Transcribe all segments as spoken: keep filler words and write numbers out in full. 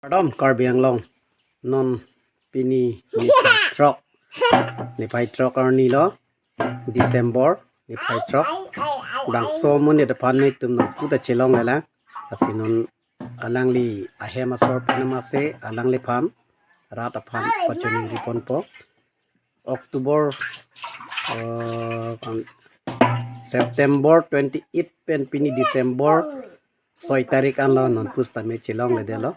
Kardom Karbi Anglong. Non pini niphai throk, niphai throk arni lo, December niphai throk. Bangso amonit aphan netum non puta chelong lelang. Lasi non alangli ahem asor pen amatsi alangliphan rat aphan pachoningri ponpo. October, eh, kon-, September twenty-eight pen pini December soi tarik anlo, non pusitame chelongledetlo.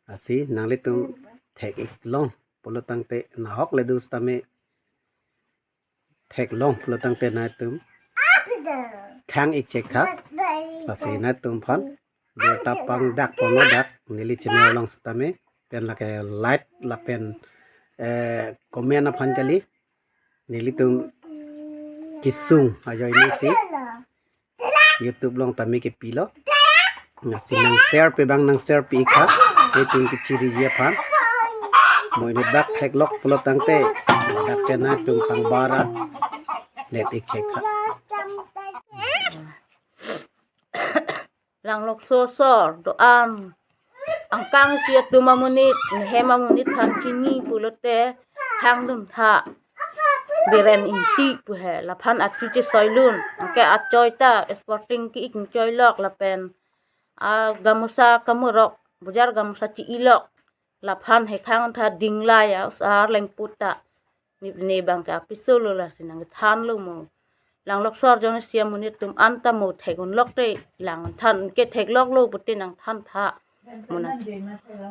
Lasi nanglitum thek-ik long pulo tangte, nahok le pusitame theklong pulo tangte nangtum khang-ik chek tha. Lasi nangtum aphan birta pangdak pon dak neli channel along sitame, pen lake like lapen, eh, comment aphan kali. Nelitum kesung ajoine si YouTube along tame kepilo. Lasi nang share pe bang nang share pi-ik tha. Netum kechiriji aphan. Mo inut bak theklok pulo tangte, dak ke nangtum pangbar ra net-ik chek tha. Langlokso asor do-an angkang isi atum amonit, nehem amonit aphan chini pulote khangdun tha. Biren Ingti pu he, laphan achu chesoilun, anke achoi ta sporting ke-ik choilok lapen, ah, gamosa kamorok, bujar gamosa chi-ilok, laphan he khang tha dinglai a usar lengput ta. Ne, ne bang ke apiso lo, lasi nangthanlo mo. Langlokso arjong isi amonit atum anta mo thek-unlok te, lang than ke thekloklo pute nangthan tha. Mo nang.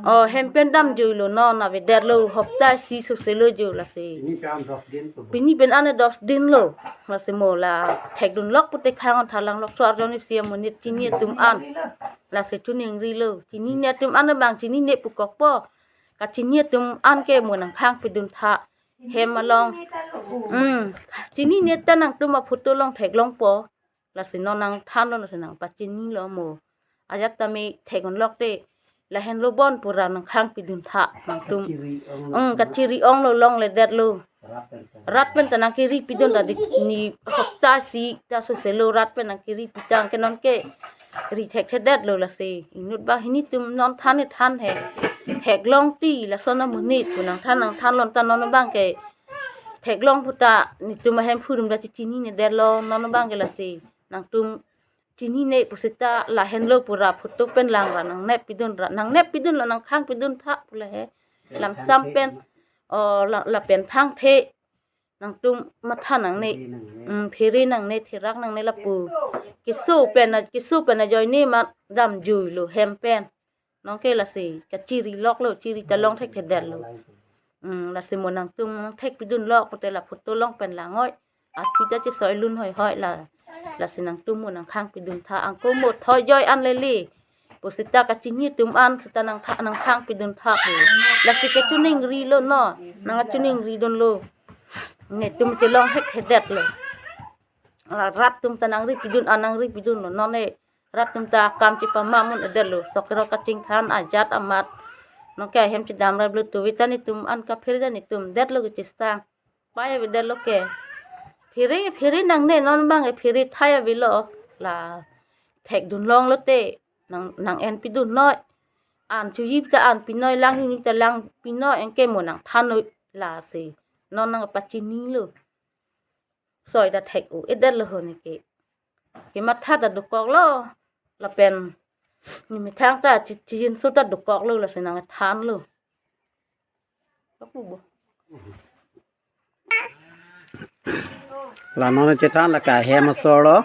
O, hem pen damjuilo, non avedetlo, hopta isi soselo jo lasi. Pini pen an dos din to. Pini pen an dos din lo. Lasi mo la thekdunlok pute khang tha, Langlokso arjong isi amonit chini atum an. Lasi chuningrilo. Chinine atum an bang chinine pu kokpo. Kachini atum an ke mo nangkhang pidun tha. Hem along. Hmm. Chinine ta nangtum aphoto along theklongpo. Lasi non nangthanlo, lasi nangpachinilo mo. Ajat tame thek-unlok te, lahenlo bon pura nangkhang pidun tha nangtum. Kachiri ong. Hmm, kachiri onglo, longledetlo. Rat pen ta nangkiri pidun ta dik ni hopta isi ta soselo rat pen nangkiri pitang ke non ke ri thekthedetlo lasi. Inut bang hini atum non than than he. Theklong ti lason amonit pu nangthan nangthanlon ta non bang ke theklong puta netum ahemphu atum ta chechinine detlo non bang ke lasi. Nangtum chinine pusita lahenlo pura photo pen lang ra nangnep pidun ra, nangnep pidunlo, nangkhang pidun tha pule he. Lamsam pen, o, la, lapen thangthe nangtum matha nangne. Phere nangne. Mm, phere nangne, therak nangne lapu. Keso pen a, keso pen ajoine ma damjuilo hem pen. Non ke lasi kachiriloklo, chiri ta long thekthedetlo. Mm, lasi mo nangtum nangthek pidunlok pute la photo along pen langoi. Achu ta chesoilun hoihoi la. Lasi nangtum mo nangkhang pidun tha, angko mo thoi joi an lele. Pusita kachini atum an sita nangkha-, nangkhang pidun tha pu. Lasi kachuningrilo non. Nangchuningridunlo. Netum chelong thekthedetlo. La rat atum ta nangri pidun an nangri pidunlo. Non e rat atum ta akam chepamam un-edetlo. Sok kerok kachingthan ajat amat. Non ke ahem chedam ra blutu vita netum an kaphere ta netum detlo kechesang. Pai avedetlo ke. Phere, phere nangne non bang e phere thai avelo. La thekdun longlo te. Nang, nang-en pidun noi. An chuji ta an pinoi, lang chuji ta lang pinoi, anke mo nangthan noi lasi. Non nangpachinilo. Soi ta thek-o-edetlo ho neke. Kematha ta dokoklo. Lapen nemethang ta chi-, chijinso ta dokoklo lasi nangthanlo. Aku bo. La non chethan lake ahem asor lo.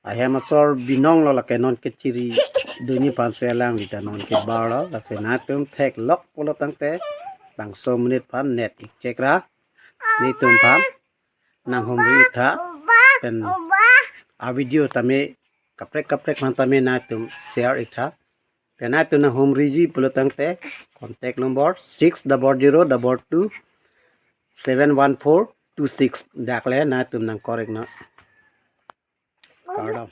Ahem asor binong lo lake non kechiri dunji aphan selang di ta non kebar lo. Lasi nangtum theklok pulo tangte bangso amonit aphan net-ik chek ra. Netum aphan nanghumri-ik tha. Pen a video tame kaprek kaprek aphan tame nangtum share-ik tha. Pen nangtum nanghumriji pulo tangte contact number six double zero double two seven one four two six. Dak le nangtum nang-call-ik non. Kardom.